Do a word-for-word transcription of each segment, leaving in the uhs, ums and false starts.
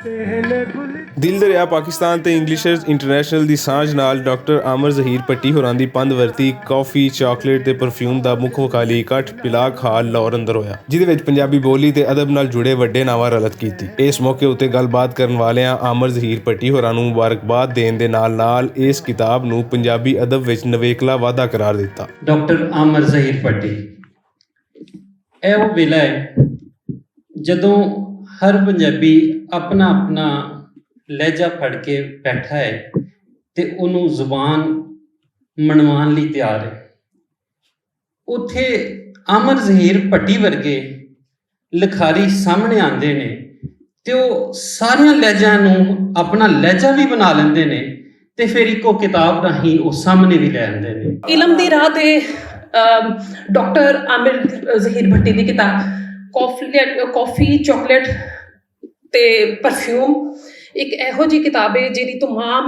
دل دریا پاکستان تے انگلشرز انٹرنیشنل دی سانجھ نال ڈاکٹر عامر ظہیر پٹی ہوراں دی پند ورتی کافی، چاکلیٹ تے پرفیوم دا مکھ وکالی اکٹھ پلاک ہال لاہور اندر ہویا، جدے وچ پنجابی بولی تے ادب نال جڑے وڈے ناواں رلت کیتی۔ اس موقع اتے گل بات کرن والیاں عامر ظہیر پٹی ہوراں نوں مبارکباد دین دے نال نال اس کتاب نوں پنجابی ادب وچ نویکلا وعدہ قرار دتا۔ ڈاکٹر عامر ظہیر پٹی، اے او ویلا ہے جدوں ہر پنجابی اپنا اپنا لہجہ پھڑ کے بیٹھا ہے تے اونوں زبان منوان لئی تیار ہے۔ اتھے امر زہیر پٹی ورگے لکھاری سامنے آندے نے تے او ساریاں لہجیاں نوں اپنا لہجہ وی بنا لیندے نے تے فیر اکو کتاب راہیں او سامنے وی لے آندے نے۔ علم دی راہ تے، ڈاکٹر عامر ظہیر بھٹی دی کتاب کافی چاکلیٹ تے پرفیوم ایک ایہو جی کتاب ہے جیہڑی تمام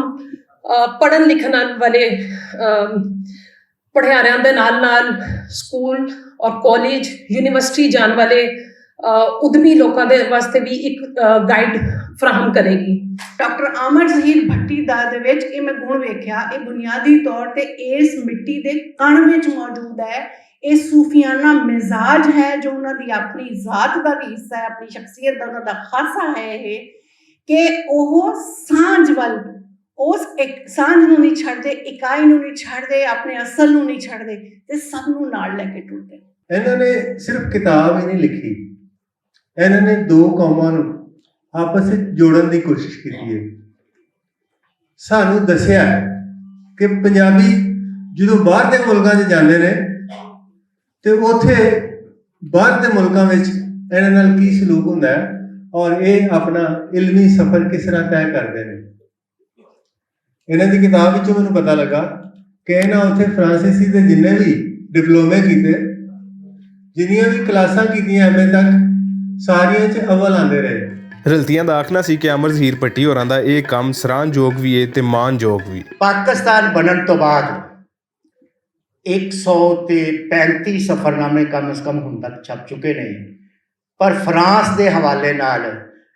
پڑھن لکھن والے پڑھیاریاں دے نال نال سکول اور کالج یونیورسٹی جان والے ادمی لوکاں دے واسطے بھی ایک گائیڈ فراہم کرے گی۔ ڈاکٹر آمر ظہیر بھٹی دا دے وچ اے میں گن ویکھیا، اے بنیادی طور تے اس مٹی دے کن وچ موجود ہے۔ اے صوفیانہ مزاج ہے جو انہاں دی اپنی ذات دا بھی حصہ ہے، اپنی شخصیت دا انہاں دا خاصہ ہے۔ اے کہ اوہ سانجھ ول اس اک سانجھ نوں نہیں چھڈدے، اکائی نوں نہیں چھڈدے، اپنے اصل نوں نہیں چھڈدے، تے سب نوں نال لے کے ٹردے۔ انہاں نے صرف کتاب ہی نہیں لکھی، انہاں نے دو قوماں نوں آپس وچ جوڑن دی کوشش کیتی ہے۔ سانوں دسیا ہے کہ پنجابی جدوں باہر دے ملکاں 'چ جاندے نے تے اوتھے باہر دے ملکاں وچ انہاں نال کی سلوک ہوندا ہے اور اے اپنا علمی سفر کس طرح طے کردے نے۔ انہاں دی کتاب وچوں مینوں پتہ لگا کہ انہاں اوتھے فرانسیسی دے جنہیں وی ڈپلومے کیتے، جنیاں وی کلاساں کیتیاں ایم اے تک، ساریاں 'چ اول آندے رہے۔ رلتیاں دا آکھنا سی کہ امر ظہیر پٹی ہوراں دا اے کم سران جوگ وی اے تے مان جوگ وی۔ پاکستان بنن تو بعد ایک سو تے پینتی سفرنامے کم از کم ہن تک چھپ چکے نے، پر فرانس دے حوالے نال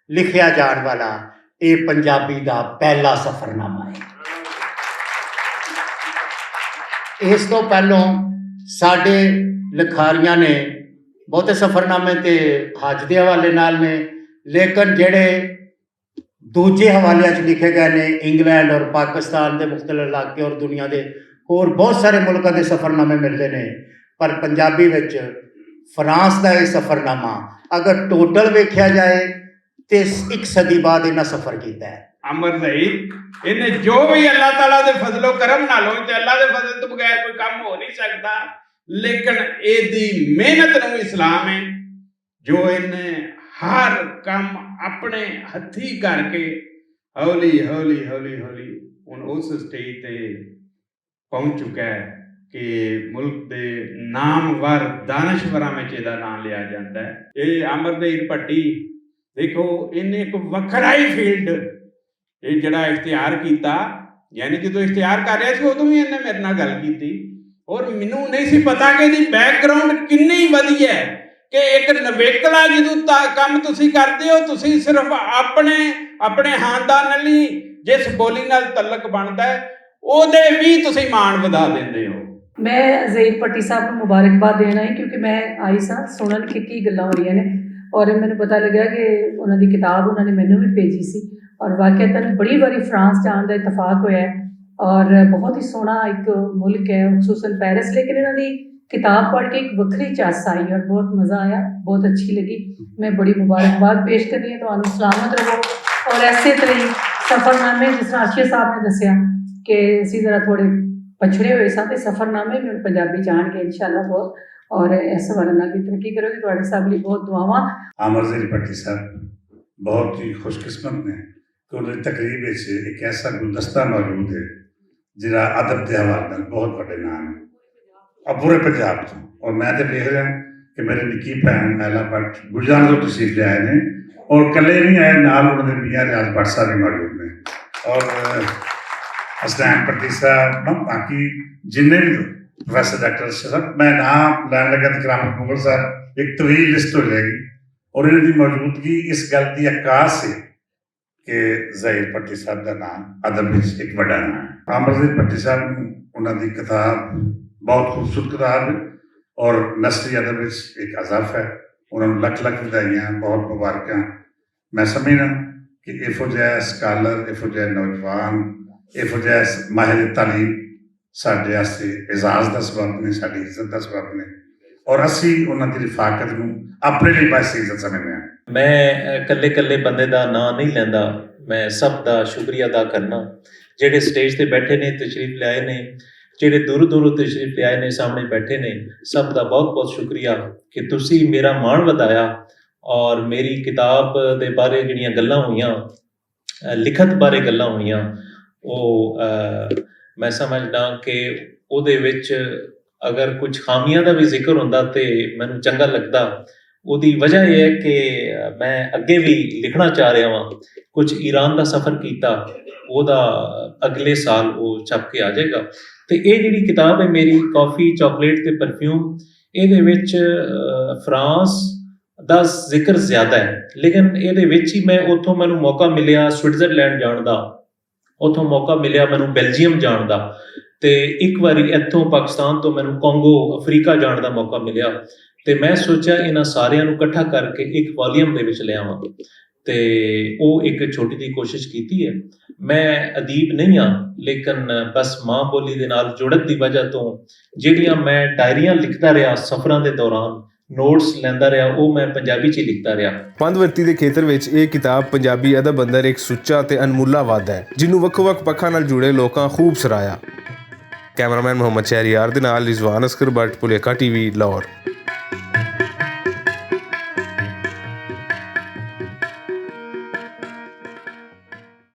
لکھیا جان والا اے پنجابی دا پہلا سفرنامہ ہے۔ اس تو پہلوں ساڈے لکھاریاں نے بہتے سفرنامے تے حج دے حوالے نال نے، لیکن جڑے دوجے حوالے چ لکھے گئے نے انگلینڈ اور پاکستان دے مختلف علاقے اور دنیا دے ہور بہت سارے ملکاں دے سفرنامے ملدے نے، پر پنجابی وچ فرانس دا یہ سفرنامہ اگر ٹوٹل ویکھیا جائے تے اک صدی بعد انہاں سفر کیتا ہے۔ امر ظہیر، انہیں جو بھی اللہ تعالیٰ دے فضل و کرم نالوں تے اللہ دے فضل تو بغیر کوئی کام ہو نہیں سکتا، لیکن اے دی محنت نوں اسلام ہے جو انہیں ہر کم اپنے ہتھی کر کے ہولی ہولی ہولی ہولی ہن اس سٹیج تے پہنچ چکا ہے کہ ملک دے نامور دانشوراں وچ اے دا نام لیا جاندا ہے۔ اے امر دے پٹی دیکھو، انہیں ایک وکھرا ہی فیلڈ اے جڑا اختیار کیتا، یعنی جدوں اختیار کر رہا سی ادوں وی انہیں میرے نال گل کیتی اور مینوں نہیں سی پتا کہ ایدی بیک گراؤنڈ کنی ودی ہے کہ ایک نویکلا جدوں تا کم تسی کردے ہو، تسی صرف اپنے اپنے خاندان نال ہی جس بولی نال تعلق بندا ہے، او دے وی تسی مان ودا دیندے ہو۔ میں زہیر پٹی صاحب نوں مبارکباد دینا ہے کیونکہ میں آئی سا سنن کہ کی گلاں ہو رہیاں نے اور مینوں پتہ لگیا کہ انہاں دی کتاب انہاں نے مینوں بھی بھیجی سی اور واقعتاً بڑی واری فرانس جان دا اتفاق ہویا ہے اور بہت ہی سوہنا ایک ملک ہے، خصوصاً پیرس، لیکن انہاں دی کتاب پڑھ کے ایک وکھری چس آئی اور بہت مزہ آیا، بہت اچھی لگی۔ میں بڑی مبارکباد پیش کرنی ہے تہانوں، سلامت رہو اور ایسے طرح ہی سفرنامے، جس طرح اشیا صاحب نے دسیا کہ اسی ذرا تھوڑے پچھڑے ہوئے ساں تے سفرنامے بھی ہن پنجابی جان گے انشاءاللہ بہت، اور اس حوالے نال بھی ترقی کرو گے۔ تہاڈے سب لئی بہت دعاواں۔ عامر زہیر بھٹی صاحب بہت ہی خوش قسمت نے کہ انہاں دی تقریب وچ ایک ایسا گلدستہ موجود ہے جڑا ادب دے حوالے نال بہت وڈے نام ہے اور پورے پنجاب چ۔ اور میں تے ویکھ رہا کہ میرے نکی بھن میلا بٹ گجران تو تشریف لے آئے نے اور کلے نہیں آئے، نال انہاں دے میاں ریاض بٹ صاحب بھی موجود نے اور حسنین پردیسا، باقی جنہیں بھی پروفیسر ڈاکٹر اشرف صاحب، میں نام لین لگا تے کرامت مغل صاحب، ایک طویل لسٹ ہو جائے گی۔ اور انہاں دی موجودگی اس گل دی عکاس ہے کہ ظہیر پٹی صاحب دا ناں ادب وچ ایک وڈا ناں ہے۔ امر ظہیر پٹی صاحب نوں انہاں دی کتاب بہت خوبصورت کتاب ہے اور نثری ادب وچ ایک اضافہ ہے۔ انہاں نوں لکھ لکھ ودھائیاں، بہت مبارکاں۔ میں سمجھنا کہ ایفو جہ سکالر، ایفو جہ نوجوان، ایفو جہ ماہر تعلیم ساڈے واسطے اعزاز دا سبب نے، ساڈی عزت دا سبب نے، اور اسی انہاں دی رفاقت نوں اپنے لیے باعث عزت سمجھنے ہاں۔ میں کلے کلے بندے دا ناں نہیں لیندا، میں سب دا شکریہ ادا کرنا، جڑے سٹیج تے بیٹھے نے، تشریف لے آئے نے، جڑے دور دور تشریف لے آئے نے، سامنے بیٹھے نے، سب دا بہت بہت شکریہ کہ تسی میرا مان ودایا اور میری کتاب دے بارے جڑیاں گلاں ہوئیاں، لکھت بارے گلاں ہوئیاں، او میں سمجھدا کہ اودے وچ اگر کچھ خامیاں دا وی ذکر ہوندا تے مینوں چنگا لگدا۔ اودی وجہ ایہہ ہے کہ میں اگے وی لکھنا چاہ رہیا ہاں، کچھ ایران دا سفر کیتا، اوہدا اگلے سال او چھپ کے آ جائے گا۔ تے ایہہ جیہڑی کتاب ہے میری کافی چاکلیٹ تے پرفیوم، ایہدے وچ فرانس دا ذکر زیادہ ہے، لیکن ایہدے وچ ہی میں اتھوں مینوں موقع ملیا سوئٹزرلینڈ جان دا، اتھوں موقع ملیا مینوں بیلجیم جان دا، تے اک واری اتھوں پاکستان توں مینوں کانگو افریقہ جان دا موقع ملیا۔ تے میں سوچیا انہاں ساریاں نوں اکٹھا کر کے اک والیم دے وچ لے آواں۔ تے او اک چھوٹی جی کوشش کیتی ہے۔ میں ادیب نہیں ہاں، لیکن بس ماں بولی دے نال جڑت دی وجہ توں جیہڑیاں میں ڈائریاں لکھدا رہیا سفراں دے دوران، نوٹس لیندا رہیا، او میں پنجابی چ ہی لکھدا رہیا۔ پندھ ورتی دے کھیتر وچ ایہہ کتاب پنجابی ادب اندر اک سچا تے انمولا واد ہے، جنوں وکھ وکھ پکھاں نال جڑے لوکاں خوب سرایا۔ کیمرامین محمد شہریار دے نال رضوان اصغر بٹ، پولیکا ٹی وی، لاہور۔